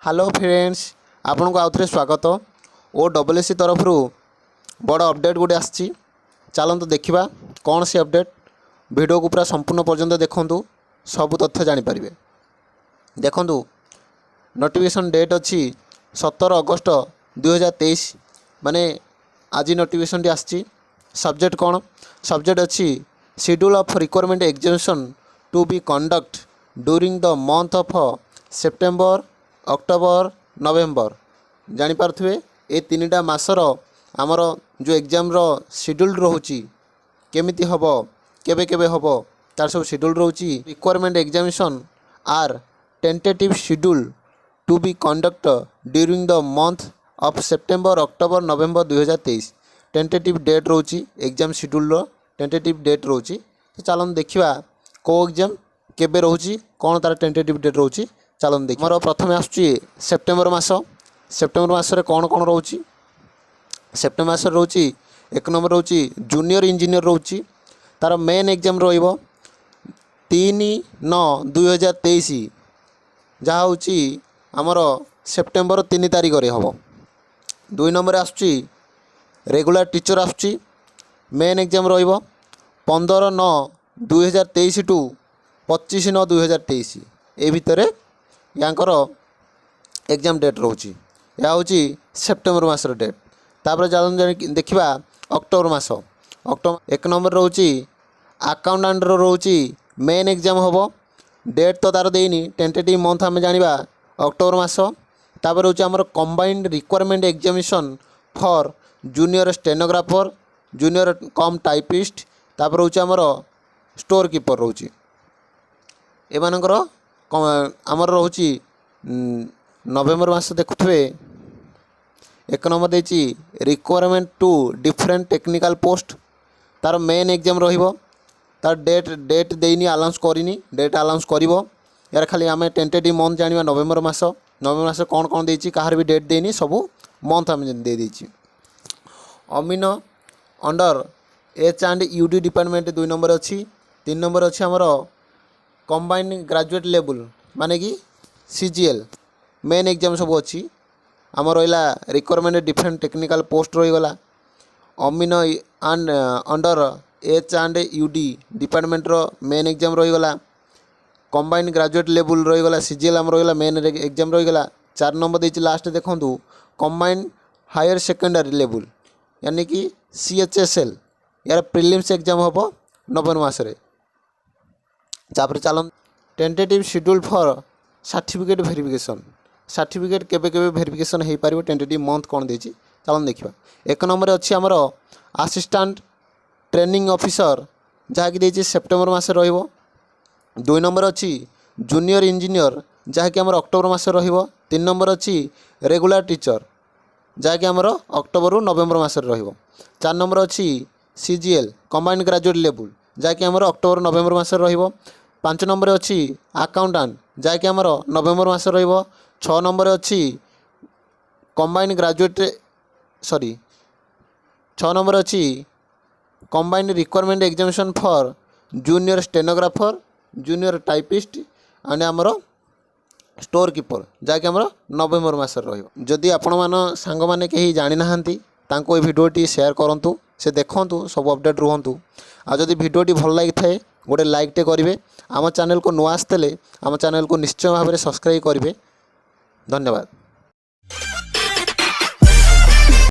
Hello friends, ଆପଣଙ୍କୁ ଆଉଥରେ ସ୍ୱାଗତ। ଓ ଡବଲ୍ ଏସ୍ ସି ତରଫରୁ ବଡ଼ ଅପଡ଼େଟ୍ ଗୋଟେ ଆସିଛି। ଚାଲନ୍ତୁ ଦେଖିବା କ'ଣ ସେ ଅପଡ଼େଟ୍। ଭିଡ଼ିଓକୁ ପୁରା ସମ୍ପୂର୍ଣ୍ଣ ପର୍ଯ୍ୟନ୍ତ ଦେଖନ୍ତୁ, ସବୁ ତଥ୍ୟ ଜାଣିପାରିବେ। ଦେଖନ୍ତୁ, ନୋଟିଫିକେସନ୍ ଡେଟ୍ ଅଛି 17 ଅଗଷ୍ଟ 2023, ମାନେ ଆଜି ନୋଟିଫିକେସନ୍ଟି ଆସିଛି। ସବଜେକ୍ଟ କ'ଣ? ସବଜେକ୍ଟ ଅଛି schedule of recruitment examination to be conduct during the month of September, October, November। ଜାଣିପାରୁଥିବେ, ଏ ତିନିଟା ମାସର ଆମର ଯେଉଁ ଏକ୍ଜାମ୍ର ସିଡ୍ୟୁଲ୍ ରହୁଛି, କେମିତି ହେବ, କେବେ କେବେ ହେବ, ତାର ସବୁ ସିଡ୍ୟୁଲ୍ ରହୁଛି। Recruitment examination are tentative schedule to be conduct during the month of September, October, November 2023। Tentative date ରହୁଛି, ଏକ୍ଜାମ୍ ସିଡ୍ୟୁଲ୍ର ଟେଣ୍ଟେଟିଭ୍ ଡେଟ୍ ରହୁଛି। ତ ଚାଲନ୍ତୁ ଦେଖିବା କେଉଁ ଏକ୍ଜାମ୍ କେବେ ରହୁଛି, କ'ଣ ତା'ର ଟେଣ୍ଟେଟିଭ୍ ଡେଟ୍ ରହୁଛି। ଚାଲନ୍ତୁ ଦେଖି, ଆମର ପ୍ରଥମେ ଆସୁଛି ସେପ୍ଟେମ୍ବର ମାସ। ସେପ୍ଟେମ୍ବର ମାସରେ କ'ଣ କ'ଣ ରହୁଛି? ସେପ୍ଟେମ୍ବର ମାସରେ ରହୁଛି, ଏକ ନମ୍ବର ରହୁଛି ଜୁନିୟର ଇଞ୍ଜିନିୟର ରହୁଛି। ତା'ର ମେନ୍ ଏକ୍ଜାମ୍ ରହିବ 3/9/2023, ଯାହା ହେଉଛି ଆମର ସେପ୍ଟେମ୍ବର 3 ତାରିଖରେ ହେବ। ଦୁଇ ନମ୍ବରରେ ଆସୁଛି ରେଗୁଲାର ଟିଚର୍ ଆସୁଛି। ମେନ୍ ଏକ୍ଜାମ୍ ରହିବ 15/9/2023 ଟୁ 25/9/2023, ଏ ଭିତରେ ୟାଙ୍କର ଏକ୍ଜାମ୍ ଡେଟ୍ ରହୁଛି। ଏହା ହେଉଛି ସେପ୍ଟେମ୍ବର ମାସର ଡେଟ୍। ତାପରେ ଚାଲନ୍ତୁ ଜାଣିକି ଦେଖିବା ଅକ୍ଟୋବର ମାସ। ଅକ୍ଟୋବର ଏକ ନମ୍ବର ରହୁଛି ଆକାଉଣ୍ଟାଣ୍ଟର ରହୁଛି, ମେନ୍ ଏକ୍ଜାମ୍ ହେବ। ଡେଟ୍ ତ ତା'ର ଦେଇନି, ଟେଣ୍ଟେଟିଭ୍ ମନ୍ଥ ଆମେ ଜାଣିବା ଅକ୍ଟୋବର ମାସ। ତାପରେ ରହୁଛି ଆମର combined recruitment examination for junior stenographer, junior cum typist। ତାପରେ ରହୁଛି ଆମର ଷ୍ଟୋର୍ କିପର ରହୁଛି। ଏମାନଙ୍କର ଆମର ରହୁଛି ନଭେମ୍ବର ମାସ। ଦେଖୁଥିବେ, ଏକ ନମ୍ବର ଦେଇଛି recruitment to different technical post। ତା'ର ମେନ୍ ଏକ୍ଜାମ୍ ରହିବ। ତାର ଡେଟ୍ ଦେଇନି, ଆନାଉନ୍ସ କରିନି, ଡେଟ୍ ଆନାଉନ୍ସ କରିବ। ଏହାର ଖାଲି ଆମେ ଟେଣ୍ଟେଟିଭ୍ ମନ୍ଥ ଜାଣିବା ନଭେମ୍ବର ମାସ। ନଭେମ୍ବର ମାସ କ'ଣ କ'ଣ ଦେଇଛି? କାହାର ବି ଡେଟ୍ ଦେଇନି, ସବୁ ମନ୍ଥ ଆମେ ଦେଇଦେଇଛି। ଅମିନ under H and U D department ଦୁଇ ନମ୍ବର ଅଛି। ତିନି ନମ୍ବର ଅଛି ଆମର କମ୍ବାଇନ୍ ଗ୍ରାଜୁଏଟ୍ ଲେବୁଲ୍, ମାନେ କି ସିଜିଏଲ୍ ମେନ୍ ଏକ୍ଜାମ୍ ସବୁ ଅଛି। ଆମର ରହିଲା ରିକ୍ରୁଟମେଣ୍ଟ ଡିଫରେଣ୍ଟ ଟେକ୍ନିକାଲ୍ ପୋଷ୍ଟ ରହିଗଲା। ଅମିନ and under H and U D ଡିପାର୍ଟମେଣ୍ଟର main exam ରହିଗଲା। କମ୍ବାଇନ୍ ଗ୍ରାଜୁଏଟ୍ ଲେବୁଲ୍ ରହିଗଲା, ସିଜିଏଲ୍ ଆମର ରହିଗଲା, ମେନ୍ ଏକ୍ଜାମ୍ ରହିଗଲା। ଚାରି ନମ୍ବର ଦେଇଛି ଲାଷ୍ଟ, ଦେଖନ୍ତୁ, କମ୍ବାଇନ୍ ହାୟର ସେକେଣ୍ଡାରୀ ଲେବୁଲ୍, ୟାନି କି ସିଏଚଏସ୍ଏଲ୍, ୟାର ପ୍ରିଲିମ୍ସ ଏକ୍ଜାମ୍ ହେବ ନଭେମ୍ବର ମାସରେ। ତାପରେ ଚାଲନ୍ତୁ tentative schedule for certificate verification। Certificate କେବେ କେବେ ଭେରିଫିକେସନ୍ ହେଇପାରିବ, ଟେଣ୍ଟେଟିଭ୍ ମନ୍ଥ କ'ଣ ଦେଇଛି, ଚାଲନ୍ତୁ ଦେଖିବା। ଏକ ନମ୍ବରରେ ଅଛି ଆମର ଆସିଷ୍ଟାଣ୍ଟ ଟ୍ରେନିଂ ଅଫିସର, ଯାହାକି ଦେଇଛି ସେପ୍ଟେମ୍ବର ମାସରେ ରହିବ। ଦୁଇ ନମ୍ବର ଅଛି ଜୁନିୟର ଇଞ୍ଜିନିୟର, ଯାହାକି ଆମର ଅକ୍ଟୋବର ମାସରେ ରହିବ। ତିନି ନମ୍ବର ଅଛି ରେଗୁଲାର ଟିଚର, ଯାହାକି ଆମର ଅକ୍ଟୋବରରୁ ନଭେମ୍ବର ମାସରେ ରହିବ। ଚାରି ନମ୍ବର ଅଛି ସିଜିଏଲ୍, କମ୍ବାଇଣ୍ଡ ଗ୍ରାଜୁଏଟ୍ ଲେବୁଲ୍, ଯାହାକି ଆମର ଅକ୍ଟୋବର ନଭେମ୍ବର ମାସରେ ରହିବ। ପାଞ୍ଚ ନମ୍ବରରେ ଅଛି ଆକାଉଣ୍ଟାଣ୍ଟ, ଯାହାକି ଆମର ନଭେମ୍ବର ମାସରେ ରହିବ। ଛଅ ନମ୍ବରରେ ଅଛି କମ୍ବାଇଣ୍ଡ ଗ୍ରାଜୁଏଟ୍, ସରି, ଛଅ ନମ୍ବର ଅଛି combined recruitment examination for junior stenographer, junior typist and ଆମର ଷ୍ଟୋର୍ କିପର, ଯାହାକି ଆମର ନଭେମ୍ବର ମାସରେ ରହିବ। ଯଦି ଆପଣମାନ ସାଙ୍ଗମାନେ କେହି ଜାଣିନାହାନ୍ତି, ତାଙ୍କୁ ଏ ଭିଡ଼ିଓଟି ସେୟାର କରନ୍ତୁ, ସେ ଦେଖନ୍ତୁ, ସବୁ ଅପଡ଼େଟ୍ ରୁହନ୍ତୁ। ଆଉ ଯଦି ଭିଡ଼ିଓଟି ଭଲ ଲାଗିଥାଏ, ଗୋଟେ ଲାଇକ୍ଟେ କରିବେ। ଆମ ଚ୍ୟାନେଲକୁ ନୂଆ ଆସିଥିଲେ ଆମ ଚ୍ୟାନେଲକୁ ନିଶ୍ଚୟ ଭାବରେ ସବସ୍କ୍ରାଇବ୍ କରିବେ। ଧନ୍ୟବାଦ।